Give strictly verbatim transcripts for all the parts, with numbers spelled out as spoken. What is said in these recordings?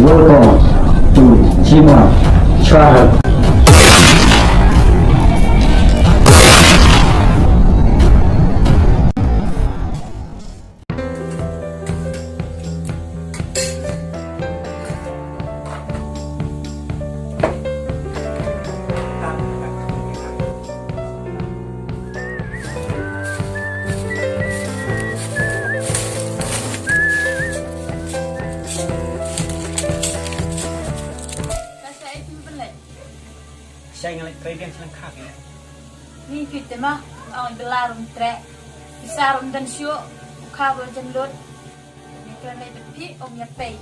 Welcome to Jima Channel. Shai nga leit trei biang shlem kha kine. Ni phi te ma, ong bela rum trei. Pisa rum dan shu, u kha bol jan lut. Ni kren leit bet phi, ong ya pei.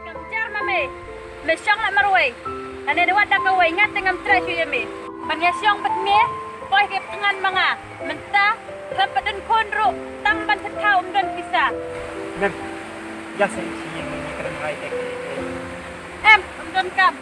Ngam jar ma me, me shong la marwei. Ane de wat da kawei nga te ngam trei shu ïa me. Ban ïa shong bad me, poi ke tngan ma nga. Mynta, khlem pat dun khun ruh, tang ban thikha um don pisa. Mem, ïa sa ïa shi ïa me ka dang rai ek. Em, um don kam.